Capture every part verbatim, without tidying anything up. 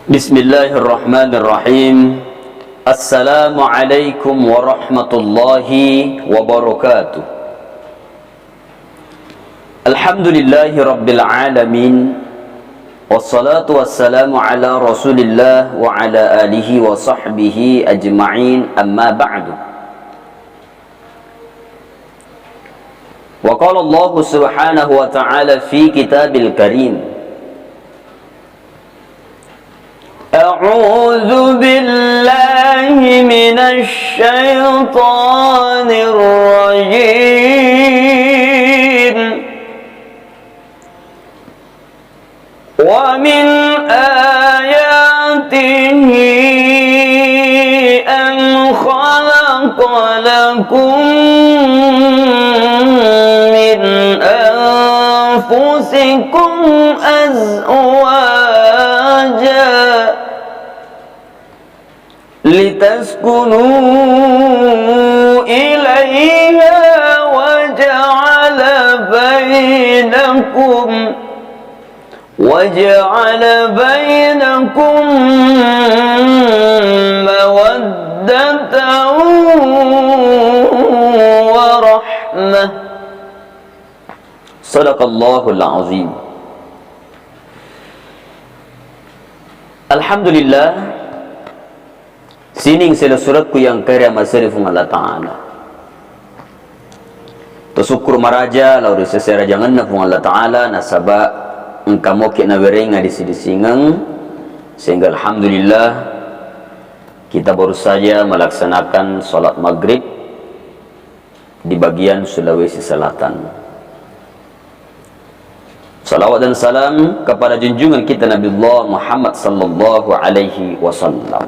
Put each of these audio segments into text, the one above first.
Bismillahirrahmanirrahim. Assalamualaikum warahmatullahi wabarakatuh. Alhamdulillahi rabbil alamin. Wassalatu wassalamu ala Rasulillah wa ala alihi wa sahbihi ajma'in, amma ba'du. Wa qala Allahu subhanahu wa ta'ala fi kitabil karim, أعوذ بالله من الشيطان الرجيم. ومن آياته أن خلق لكم من أنفسكم أزواجا لتسكنوا إليها وجعل بينكم، وجعل بينكم مودة ورحمة. Sadaqallahul azim. Alhamdulillah, sining silessurekku yang kere amaseri Puang Allah Ta'ala. Tasukkuru maraja lao ri sese rajangenna Puang Allah Ta'ala, nasaba engka moki nawerenga disi-disingeng, sehingga alhamdulillah kita baru saja melaksanakan salat maghrib di bagian Sulawesi Selatan. Salawat dan salam kepada junjungan kita Nabiullah Muhammad sallallahu alaihi wasallam.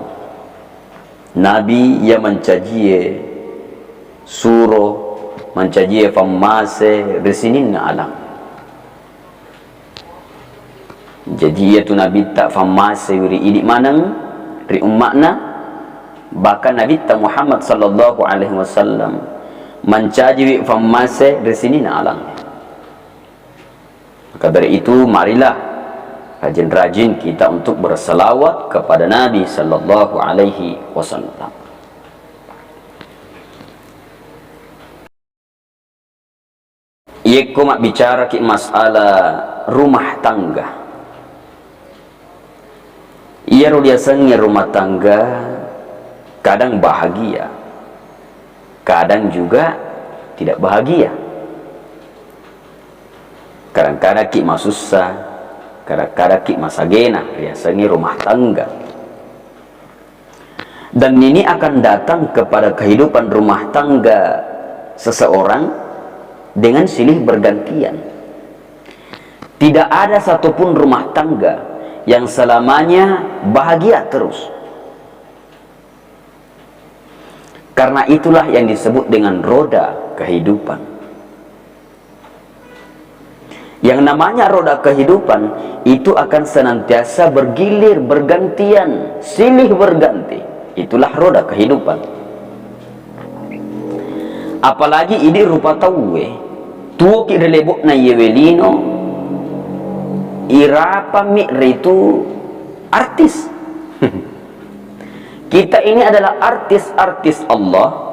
Nabi yang mancajie suro, mancajie fammase ri sininna alang. Jadi, iyatu Nabitta fammasewi ri idi maneng ri umma'na, bahkan Nabitta Muhammad sallallahu alaihi wasallam mancajiwi fammase ri sininna alang. Maka dari itu, marilah rajin-rajin kita untuk berselawat kepada Nabi sallallahu alaihi wasallam. Iyekko mabbicaraki masalah rumah tangga, iyaro riasengnge rumah tangga kadang bahagia, kadang juga tidak bahagia. Kadang-kadangki masussa, kadang-kadangki masagena riasengnge rumah tangga. Dan ini akan datang kepada kehidupan rumah tangga seseorang dengan silih bergantian. Tidak ada satupun rumah tangga yang selamanya bahagia terus. Karena itulah yang disebut dengan roda kehidupan. Yang namanya roda kehidupan itu akan senantiasa bergilir, bergantian, silih berganti. Itulah roda kehidupan. Apalagi idi rupa tauwe, tuoki ri lebo'na iyewe lino, irapammi ritu artis. Kita ini adalah artis-artis Allah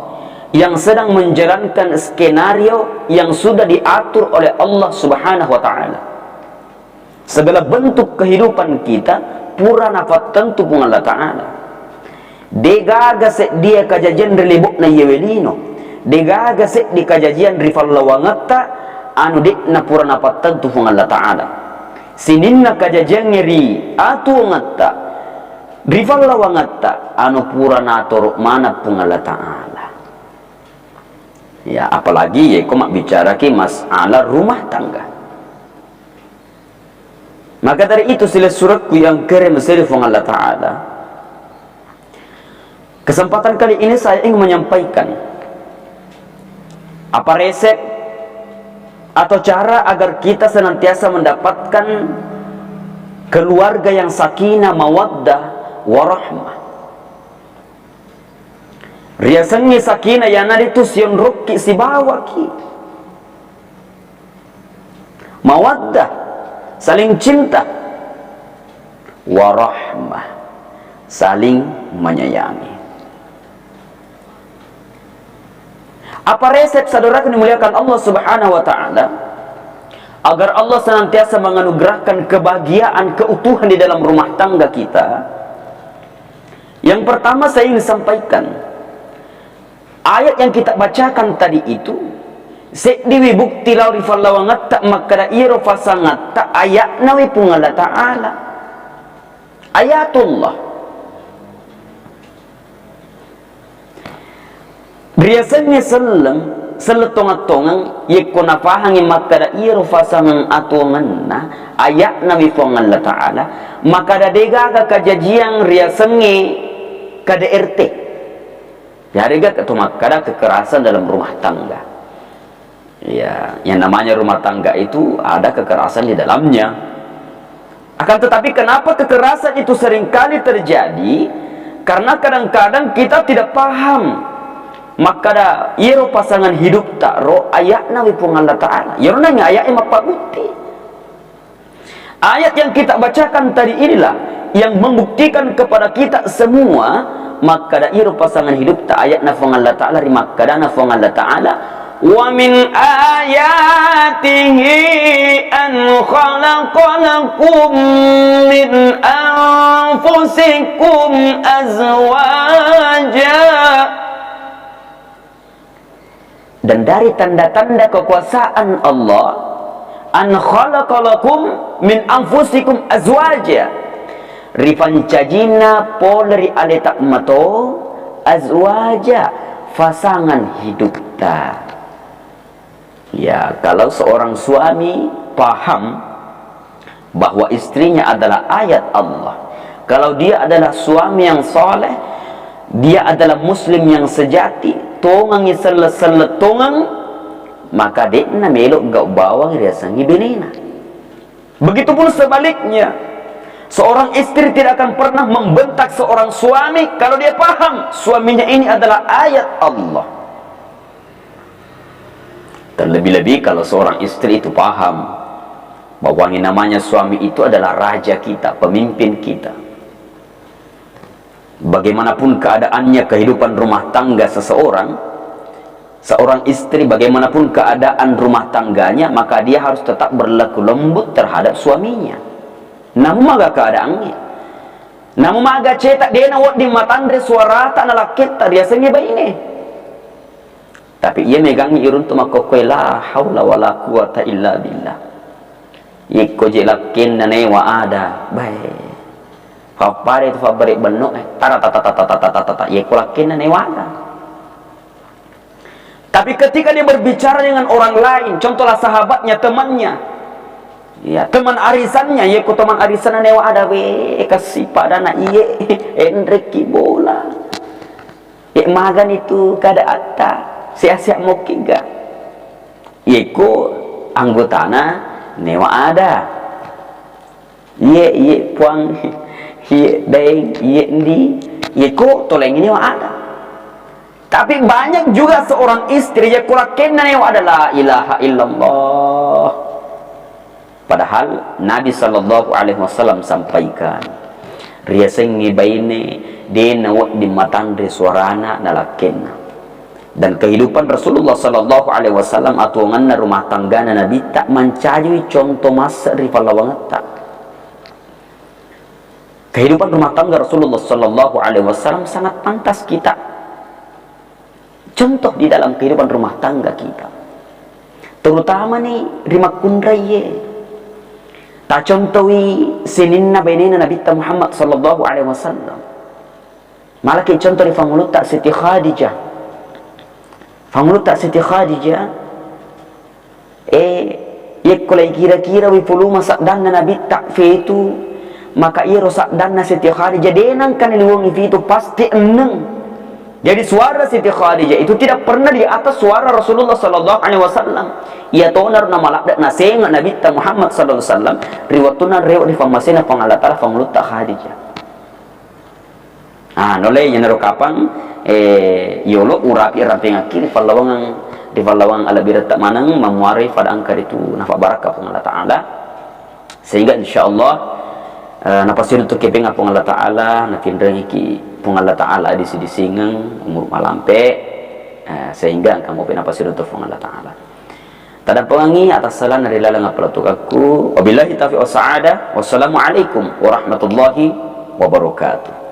yang sedang menjalankan skenario yang sudah diatur oleh Allah Subhanahu wa Ta'ala. Segala bentuk kehidupan kita pura napattentu Puang Allah Ta'ala. Degaga seddie kajajian ri lebo'na iyewe lino, degaga seddi kajajian ri fallawangetta anu de'na pura napattentu Puang Allah Ta'ala. Sininna kajajiangnge ri atuwongetta, ri fallawangetta, anu pura natoro maneng Puang Allah Ta'ala. Ya, apalagi yeko mabbicaraki masalah rumah tangga. Maka dari itu, silessurekku yang kere meseri Puang Allah Ta'ala, kesempatan kali ini saya ingin menyampaikan apa resep atau cara agar kita senantiasa mendapatkan keluarga yang sakinah, mawaddah, warahmah. Riasengnge sakinah iyanaritu sionrokki sibawaki. Mawaddah, saling cinta. Warahmah, Saling menyayangi. Apa resep, saudaraku dimuliakan Allah Subhanahu wa Ta'ala, agar Allah senantiasa menganugerahkan kebahagiaan, keutuhan di dalam rumah tangga kita? Yang pertama, saya ingin sampaikan, ayat yang kita bacakan tadi itu seddiwi bukti lao ri fallawangetta makkada iyaro fasangatta aya'nawi Puang Allah Ta'ala. Ayatullah. Riasengnge selleng, selleng tongeng-tongeng, yekko napahangi makkada iyaro fasangeng atuongenna, aya'nawi Puang Allah Ta'ala, makkada degaga kajajiang riasengnge K D R T. Yarega to makkada kekerasan dalam rumah tangga. Ya, yang namanya rumah tangga itu ada kekerasan di dalamnya. Akan tetapi, kenapa kekerasan itu seringkali terjadi? Karena kadang-kadang kita tidak paham. Makkada, iyaro pasangan hidupta ro aya'nawi Puang Allah Ta'ala. Iyaro nanya aya'e mappabutti. Ayat yang kita bacakan tadi inilah yang membuktikan kepada kita semua, makkada iro pasangan hidupta ayatna Fuang Allah Ta'ala ri makkadana Fuang Allah Ta'ala, "Wa min ayatihi an khalaqa lakum min anfusikum azwaja." Dan dari tanda-tanda kekuasaan Allah, an khalaqa lakum min anfusikum azwaja, ripancajinna pole ri aleta mato, azwaja, pasangan hidupta. Ya, kalau seorang suami paham bahwa istrinya adalah ayat Allah, kalau dia adalah suami yang saleh, dia adalah muslim yang sejati, tongengi selle-selle tongeng, maka de'na melo gau bawang riasengngi benena. Begitupun sebaliknya, seorang istri tidak akan pernah membentak seorang suami kalau dia paham suaminya ini adalah ayat Allah. Terlebih-lebih kalau seorang istri itu paham bahwa yang namanya suami itu adalah raja kita, pemimpin kita. Bagaimanapun keadaannya, kehidupan rumah tangga seseorang, seorang istri, bagaimanapun keadaan rumah tangganya, maka dia harus tetap berlaku lembut terhadap suaminya. Namu maga keadaannya. Namu maga ceta, dena wedding matanre suarata nalakketta, riasengnge baine. Tapi iya megangngi iruntu makkokkoe, la haula wala quwata illa billah. Yekko je lakkenna newa ada, bae. Fappare tu fabbere benno, eh, tara tata tata tata tata tata. Yekko lakkenna newa ada. Tapi ketika dia berbicara dengan orang lain, contohlah sahabatnya, temannya, ya, teman arisannya, yekko teman arisanna newa ada, we, kasi padana iye, enrekki bola. Ye, magani tu keadaatta, sehat-sehat mokkiga. Yeko anggotana newa ada. Iye, iye, Puang, iye, Daeng, iye, Endi, yeko tolengi newa ada. Tapi banyak juga seorang istri, yeko lakkenna newa ada, la ilaha illallah. Padahal Nabi sallallahu alaihi wasallam sampaikan, riasengnge baine de nawedding matanre suarana nalakkenna. Dan kehidupan Rasulullah sallallahu alaihi wasallam, atuongenna rumah tanggana Nabitta, mancajiwi contoh masse ri pallawangetta. Kehidupan rumah tangga Rasulullah sallallahu alaihi wasallam sangat pantas kita contoh di dalam kehidupan rumah tangga kita. Terutama ni ri makkunraie. Tacontoi sininna bainena Nabitta Muhammad sallallahu alaihi wasallam. Malaki contoh ri fangulutta Siti Khadijah. Fangulutta Siti Khadijah, eh, yekko lai kira-kira wi puluma saddanna Nabitta fetu, maka iyaro saddanna Siti Khadijah de nangka naliwengi fitu, pasti enneng. Jadi suara Siti Khadijah itu tidak pernah di atas suara Rasulullah sallallahu alaihi wasallam. Iya tonaro namaladde nasenga Nabitta Muhammad sallallahu alaihi wasallam ri wettunna rewe ri pammasena Puang Allah Taala fangulutta Khadijah. Ah, nolai yenaro kapang, eh, yolo urapi rampengakki ri pallawangeng, ri pallawangeng alabbiretta maneng, mamuarei pada engka ritu nafabarakka Puang Allah Taala. Sehingga insyaallah, Eh, napasidung tu kepeng Puang Allah Ta'ala, natinrengiki Puang Allah Ta'ala disi-disingeng, umur malampe, eh, sehingga engka mopi napasidung tu Puang Allah Ta'ala. Tadampengengi atassalanna ri laleng appalattukakku. Wabillahi taufiq wa sa'adah. Wassalamualaikum warahmatullahi wabarakatuh.